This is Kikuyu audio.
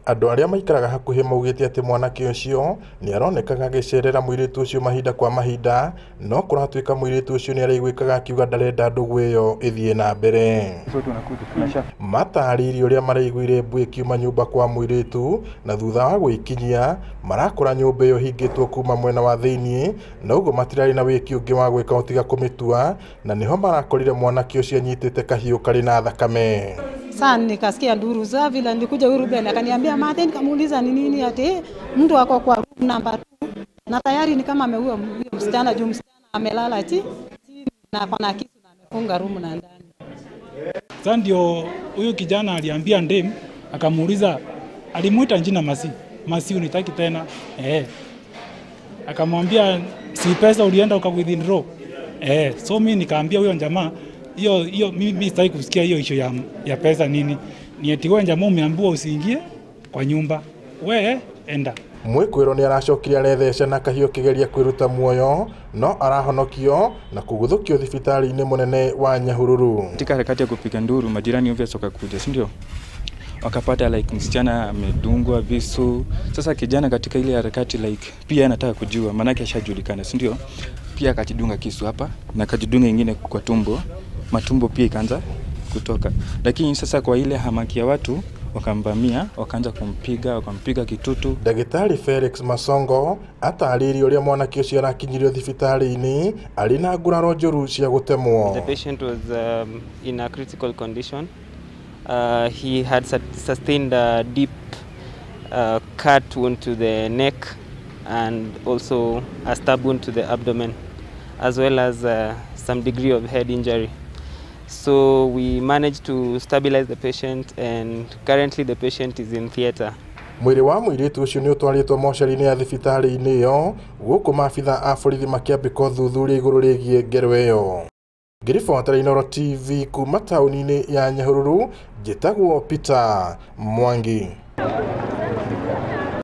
Andũ arĩa maikaraga hakuhĩ maugĩte atĩ mwanake ũcio nĩ aronekaga agĩcerera mũirĩtu ũcio mahinda kwa mahinda, no kũratuĩka mũirĩtu ũcio nĩ araiguĩkaga akiuga ndarenda ndũgũ ĩyo ĩthiĩ na mbere. Matarĩirie ũrĩa maraiguire mbu ĩkiuma nyũmba kwa mũirĩtu na thutha wa gwĩkinyia marakora nyũmba ĩyo ĩhingĩtwo kuma mwena wa thĩiniĩ, na ũguo matirarĩ na wĩki ũngĩ wa gwĩka o tiga kũmĩtua, na nĩho marakorire mwanake ũcio anyitĩte kahiũ karĩ na thakame. Sasa nikasikia nduru za vile nilikuja huyu Ruben akaniambia Mathe, nikamuuliza ni nini, ati mtu ako kwa room number 2 na tayari ni kama ameua huyo msichana juu msichana amelala chini na kuna kisu na amefunga room na ndani. Sasa ndio huyu kijana aliambia ndem, akamuuliza, alimuita jina Masi. Masi unitaki tena? Akamwambia si pesa ulienda uka withdraw. So mimi nikaambia huyo jamaa hiyo mimi sitaki kusikia hiyo issue ya pesa nini. Ni eti wewe jamaa umeambiwa usiingie kwa nyumba. We enda. Mwĩkwĩrwo nĩ aracokire aretheca na kahiũ kĩgeria kwĩruta muoyo no arahonokio na kũguthũkio thibitarĩ-inĩ mũnene wa Nyahururu. Katika harakati ya kupiga nduru majirani obvious wakakuja, si ndio? Wakapata like msichana amedungwa visu. Sasa kijana katika ile harakati like pia anataka kujua maana ashajulikana, si ndio? Pia akajidunga kisu hapa na akajidunga ingine kwa tumbo, matumbo pia ikaanza kutoka. Lakini sasa kwa ile hamaki ya watu wakamvamia, wakaanza kumpiga, wakampiga kitutu. Ndagĩtarĩ Felix Masongo atarĩirie ũrĩa mwanake ũcio arakinyirio thibitarĩ-inĩ arĩ na nguraro njũru cia gũtemwo. The patient was in a critical condition. He had sustained a deep cut wound to the neck and also a stab wound to the abdomen, as well as some degree of head injury. So we managed to stabilize the patient, and currently the patient is in theater. Mwĩrĩ wa mũirĩtu ũcio nĩ ũtwarĩtwo mocarĩ-inĩ ya thibitarĩ-inĩ ĩyo gũkũ maabitha a borithi makĩambĩka ũthuthuria igũrũ rĩgiĩ ngero ĩyo. Ngĩribotera Inooro TV kuma taũni-inĩ ya Nyahururu, njĩtagwo Peter Mwangi.